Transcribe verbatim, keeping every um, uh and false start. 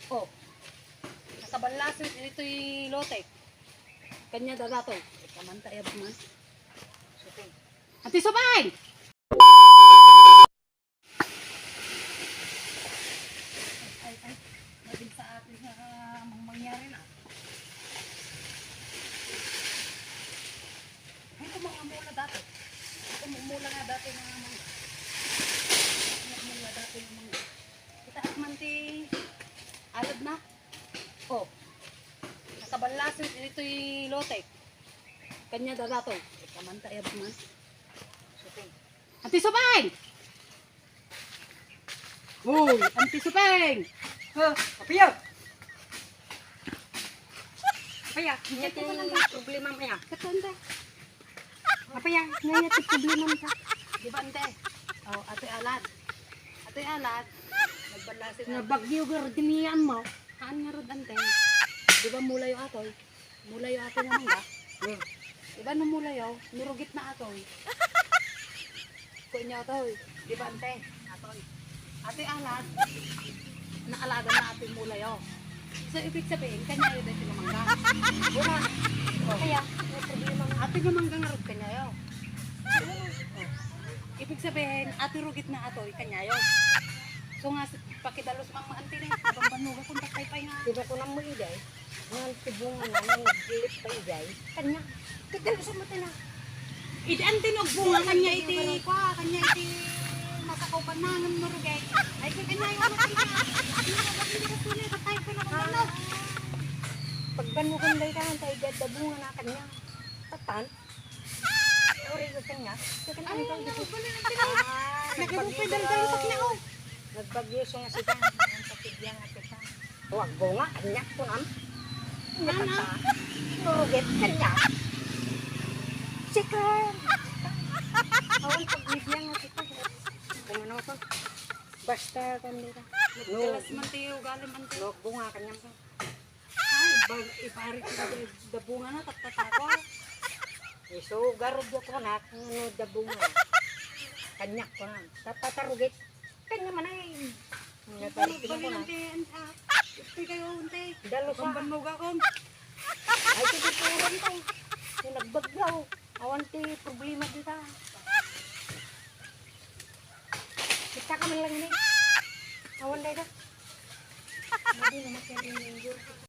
Oh. Nakaballasin ditoy lotek. Kanya dadato. Ikaman ta, iyab man. Supeng. Ate Supeng! Ay, ay. Mabinsa ate nga mang-, mangyari na. Ay, kung mga mula dati. Kung mula nga dati mga mangga. Mga mula dati nga mangga. Kita man ti alad na. Oh. Nakaballasin ditoy lotek. Kanya dadato. Ikaman ta, iyab man. Supeng. Ate Supeng! Uy, Ate Supeng! Ha, apaya? Apaya, ania ti problema, apaya? Katon da. Apaya, ania ti problema ka? Di ba, ante? Oh, atoy alad. Atoy alad. Nagballasin. Nga bagyo garud dinian mo. Haan ngarud, ante. Di ba mulayo atoy? Mulayo atoy nga mangga. Hmm. Di ba no mulayo, nurugit na atoy. Kunya atoy. Di ba, ante? Atoy. Atoy alad. Naalagan na atoy mulayo. So, ibig sabihin, kanya yun ito nga mangga. Wala. Oh. Kaya, may problema na. Atoy nga mangga ngarud kanya yun. Oh. Ibig sabihin, atoy rugit na atoy, kanya yun. So nga, pakidalus mang maanti na yun. Pagbannuga kung patay pa nga. Sino ko nang mo, Iday? Ngan ti bunga na, ngan nagdilip pa, Iday. Kanya, kagdalusan mo ti na. Idi anti no bunga, kanya iti, kwa, kanya iti masakaw pa na, ngan marugay. Ay, kay kanya yung ano, kanya. Ano ba, hindi ka tunay, patay ko na kung ano. Pagbannugan day ka, antay, ganda bunga na kanya. Tatan. Uri ko kanya. Kanya, ay, ikaw, ano, dito. Bali, ang pinag-, ah, nagbagyo, nagdaldalusak na, oh. Nagbagyo, so nga sila, ang patigyan nga kita. Wag mo nga, kanya ko nam. Ano? Nakata. Nurugit kanya. Chicken. Awan pagbibiyang nga kita. Kung ano to. Basta, kami ka. Nagkalas man tayo, galing man tayo. Wag mo nga, kanya ko. Ay, bag-, ipari ko na da bunga na, tatatako. Isu, garod ko na, kung ano da bunga na. Kanya ko na. Tapatarugit. Kanya man ay. Ano, bali lang kay, ah, ito kayo, unti. Dalo sa. Pambanmoga ko. Ay, ito dito, unti. Yung nagbaglaw. Awan ti problema dita. Kita ka man lang ni. Awan day da. Hindi naman siya yung